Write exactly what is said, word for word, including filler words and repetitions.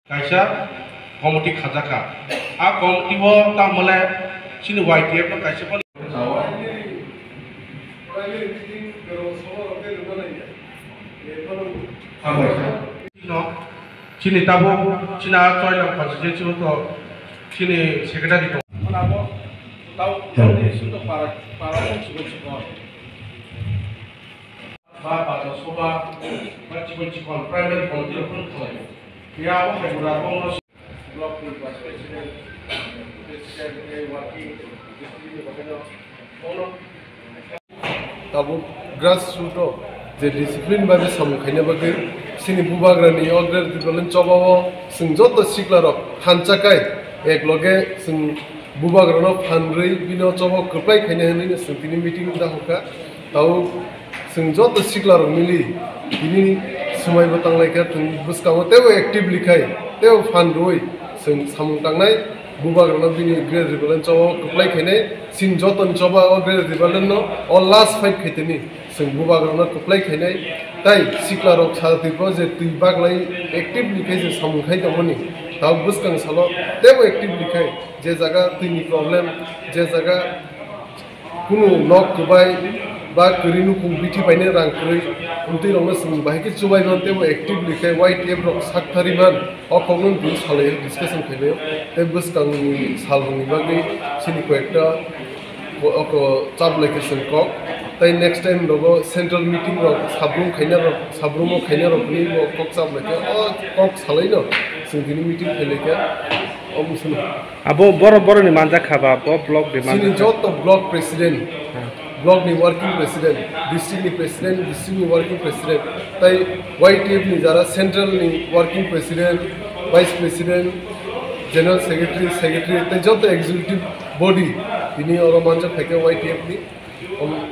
Kaisa committee khajakha. A committee o tamole chini Y T F no kaisa phano no chini tabuk chini a Choilang constituency o to chini secretary tong. Tabuk para para ba ba soba ba chikon chikon primary committee rok phano khlai. Ya o hai gura bong no block ni vice president, president, eh, working, district ni bagwi no, bong no. Tabuk grassroot o je discipline bai samung khaina bagwi chini bubagrani o great rebellion choba o chwng joto sikla rok thansa kai ek loge chwng bubagrano phan rwi bino choba kwplai khaina hinwi chwng tini meeting dahoka. Tau chwng joto siklarok mili tini swmaibo tanglaikha, chwng bwskango teibo actively khai, teibo phan rwui chwng samung tangnai, bubagrano bini great rebellion choba kwplai khainai, chini jotoni choba o great rebellion no o last fight khaitani chwng bubagrano kwplai khainai, tai siklarok sal twipro je twi baglai actively khai je samung khai tongmani, tau bwskang salo teibo actively khai je jaga twini problem, je jaga kunu nok kwbai ba kwrwi nukung bithi bainai rang kwrwi, amtwi rokno chwng bahai khe chubai man teibo actively khe Y T F rok sak thari man, o kokno tini salai discussion khainai tei bwskangni salrokni bagwi chini koyekta oko chaplai khe chwng kok tei next time rogo central meeting rok sabrum khaina rok sabrumo khaina rokni bo kok chaplai khe o kok salaino chwng tini meeting khailai khe omo chwng. Abo boro boroni manjak kha ba, bo block ni chini manjak kha. Joto block president, block ni working president, district ni president, district ni working president, tai Y T F ni jara central ni working president, vice president, general secretary, secretary, tai joto executive body tini oro manjak kha khe Y T F ni. Om-